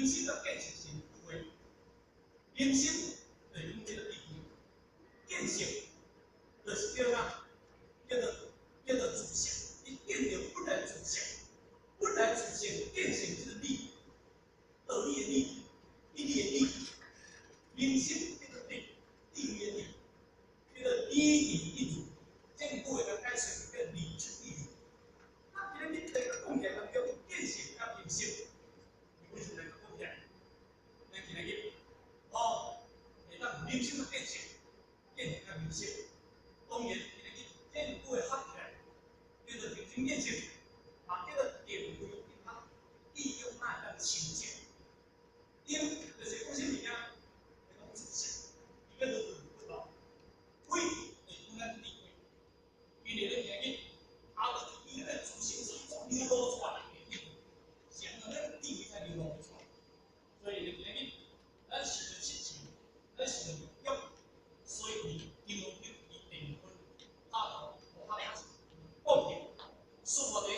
明心佮見性是兩句話。明心就是講這個智慧，見性就是叫啥？叫做自性。你見著本來自性，本來自性見性這個理，道理的理，義理的理。明心叫做理，智慧的理，叫做理智一如。這句話共解釋叫理出一如。啊，今日你來講起來，叫見性佮明心，你為什麼來講起來？咱今日哦，會當明心佮見性，見性佮明心，當然今日這兩句話合起來，叫做明心見性，嘛叫做定慧定學，意境哪會當清淨？定就是講啥物件？會講自性，伊叫做不動。慧就是講咱智慧，因為咧今日啊，就是伊那個自性是怎流露出來的，是按怎咱智慧才流露出來。所以咧今日咱是著七情，咱是著欲，所以伊金剛經伊定分拍頭無合講起，說法的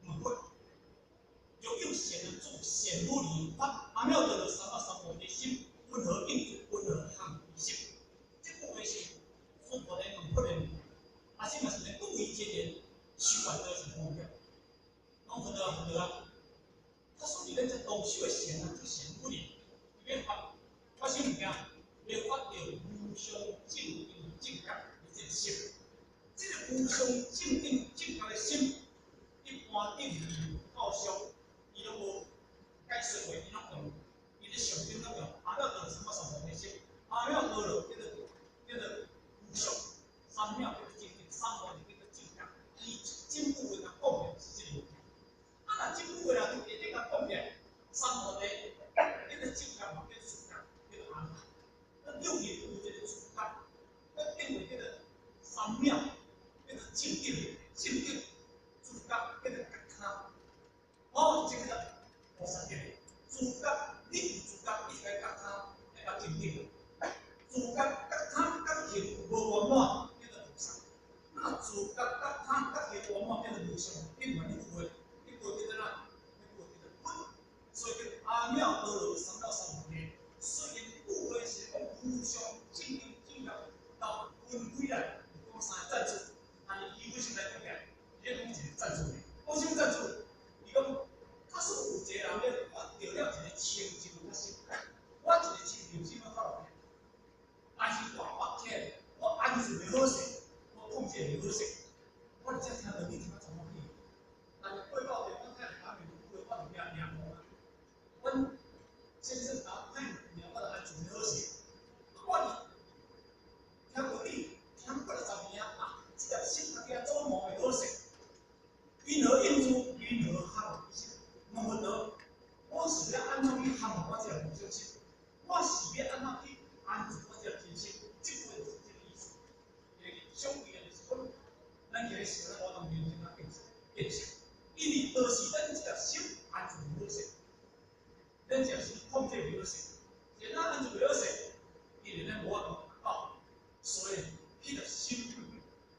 問佛，若有善人住善無離法，阿耨多羅三藐三菩提心，雲何應住，雲何含其心？這句話是說法的問佛的問題，啊，這嘛是咧各位結緣修行的一個方法。講佛陀啊，佛陀啊，他說你咱這當修的善啊，做善無離，伊欲發發啥物件？欲發著無上正等正覺的這個心。這個無上正等正覺的心，一般頂面到上，伊攏無解說話，伊攏用伊咧上頂攏用阿耨多羅三藐三菩提心，阿耨多羅叫做無上，三藐叫做正等，三菩提叫做正覺。伊整句話共講的是這個物件。啊，若這句話若會當共講起來，三菩提叫做正覺嘛，叫做自覺，叫做阿難。那六面有這個自覺，那變為叫做三藐，叫做正等，正等自覺叫做覺他。哦，這個菩薩叫自覺，你有自覺，你就愛覺他，愛覺正等。自覺覺他覺行無圓滿，叫做菩薩。那自覺覺他覺行圓滿，叫做無上。你問你句話，這句叫做啥？這句叫做佛。所以叫阿耨多羅三藐三菩提。雖然這句話是講無上正等正覺，到分開來有講三個層次，但是基本上來講起來，伊咧講一個層次。講啥物層次？伊講，假使有一個人咧發著了一個清淨的心，我一個清淨心要發落去，但是我發起來，我安住袂好勢，我控制袂好勢，我直接聽著你聽怎麼去？但是過到日，我聽著旁邊有句話，我就掠掠無啊。阮先生答歹物我就安住袂好勢，我聽過你聽過10年啊，這粒心家己做毛會好勢。雲何應住，雲何含其心？問佛陀，我是欲按怎去含我這粒無上心？我是欲按怎去安住我這粒真心？這句話就是這個意思。相對的就是講，咱今日想咱我當明心啊見性見性，因為就是咱這粒心安住袂好勢，咱這粒心控制袂好勢，若安住袂好勢，因為咱無法度達到，所以彼粒心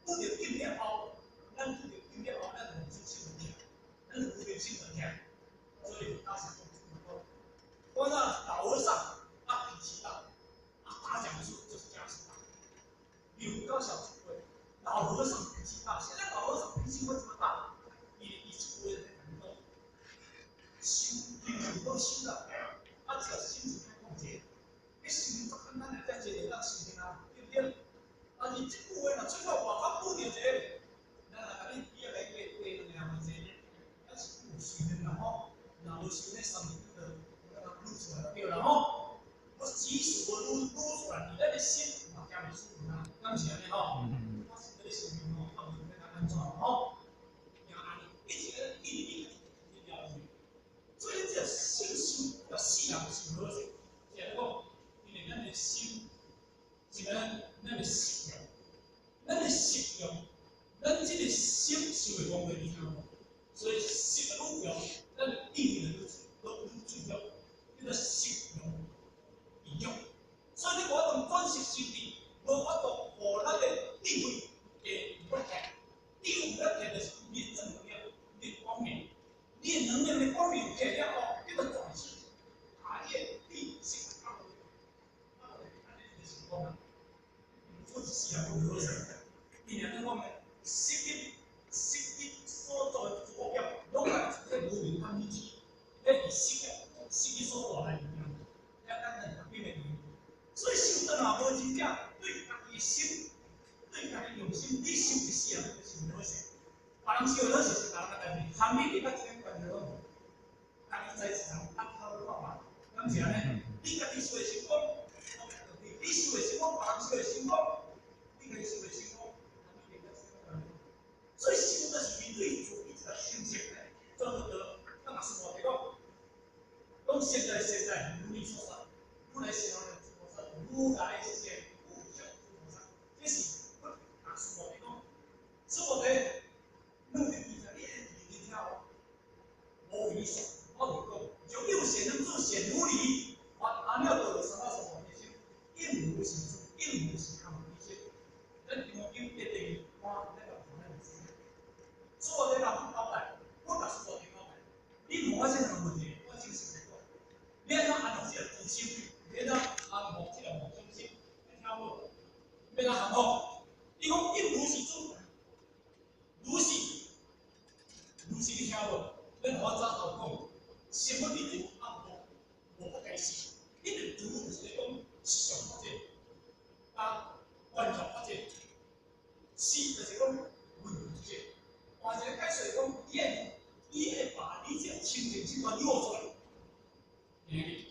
拄著境了後，咱拄著境了後，咱就無真心就疼，咱就無明心就疼，所以當時講，我那老和尚啊脾氣大，啊大講述就是加持大，有高小智慧，老和尚脾氣大，現在老和尚脾氣為什麼大？伊伊這句話在講講，心平常好修啦，啊這個心是歹控制，你心足簡單的，才一個當心情啊，對不對？但是這句話若出口外口拄著一個，咱若共你比來過過兩個嘛濟，咱是有修煉啦吼，若無修煉三年就擼出來對啦吼。我即使無擼擼出來，佇咱的心嘛驚袂舒服啦，敢是按呢吼？我是咧想吼，啊無欲按怎吼？驚按呢，一直咧一直一直一直療愈。所以這個心修要死人是無好勢，是按呢講，因為咱的心是咱的識用，咱的識用，咱這個心是會講話你聽無？所以識愈強，咱的意念就愈愈重要，叫做識用意用。所以你無法度轉識成智，無法度予咱的智慧會有法起。智慧有法起，就是你的正能量，你的光明，你的能量的光明起了後，叫做轉識。是伊所帶來物件，遐簡單特別的。所以修道若無真正對家己心，對家己用心，你修一世人就修好勢，別人修好勢是別人的代誌，含你會較一點關係攏無。家己知一層，壓頭看嘛，敢是按呢？你家己修會成功，你修會成功，別人修會成功，你家己修會成功，含你會較一點關係。所以修道是面對自己一個心性的，專門得咱嘛是無講，講現在現在如你所說，如來現諸菩薩，如來現無相諸菩薩，這是佛阿須菩提講，須菩提，你的記在你的耳聽無為你說，我就講，將有善能做善如理，發阿耨多羅三藐三菩提心，應如是住，應如是空菩提心。咱金剛經一定看，咱就看咱就知。須菩提甲佛交代，佛甲須菩提交代，你問我這個問題，我正式來講，你按怎安怎這個慈心，你按怎降伏這個妄想心，你聽無？欲按怎降伏？伊講應如是住，如是，如是你聽無？咱我早頭講，心不離住，啊無無不該死。因為如就是咧講相法者，啊觀察法者，是就是講問者。換一個解釋講，伊會伊會把你這個清淨心觀誘出來。欸，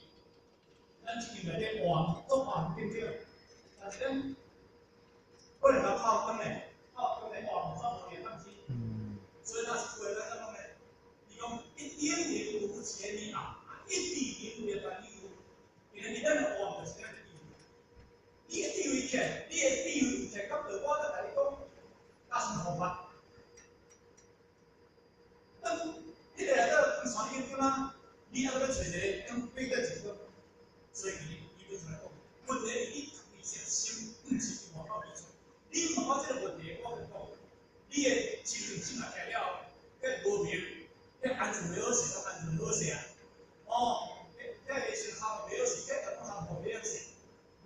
咱這間內底換做換對不對？但是咱可能甲泡湯咧，泡湯咧換走無連東西。所以那是話咱怎講咧？伊講一點點無前你啊，一滴點無但你有，因為咱的換就是咱的智慧。你的智慧起來，你的智慧有起來，到我再共你講，那什麼方法？當彼個來到登山頂對嗎？你還閣欲揣一個用變個一個，所以伊伊本出來講，問題你家己性心，毋是伫外口提出。你問我這個問題，我跟你講，你的清淨心若起了，彼無明，彼安住袂好勢，都安住袂好勢啊！哦，彼彼個先含袂好勢，彼個含袂好勢。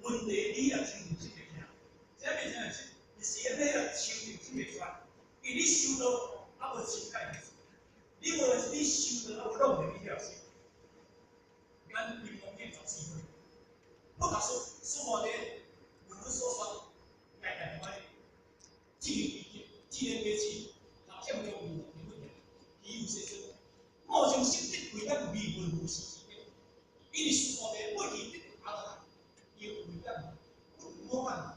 問題你若清淨心會起來，這變成是，是欲若清淨心會出來，因為你修道猶無清解意思，你無你修道猶無弄入你條心。咱金剛經14章，我告訴師父咧，問汝所說，大大歡喜，這個這個過去，若欠中有問題，伊有說說，莫將心得歸咱未聞如是之見，因為師父咧過去得阿羅漢，伊有違咱，無辦。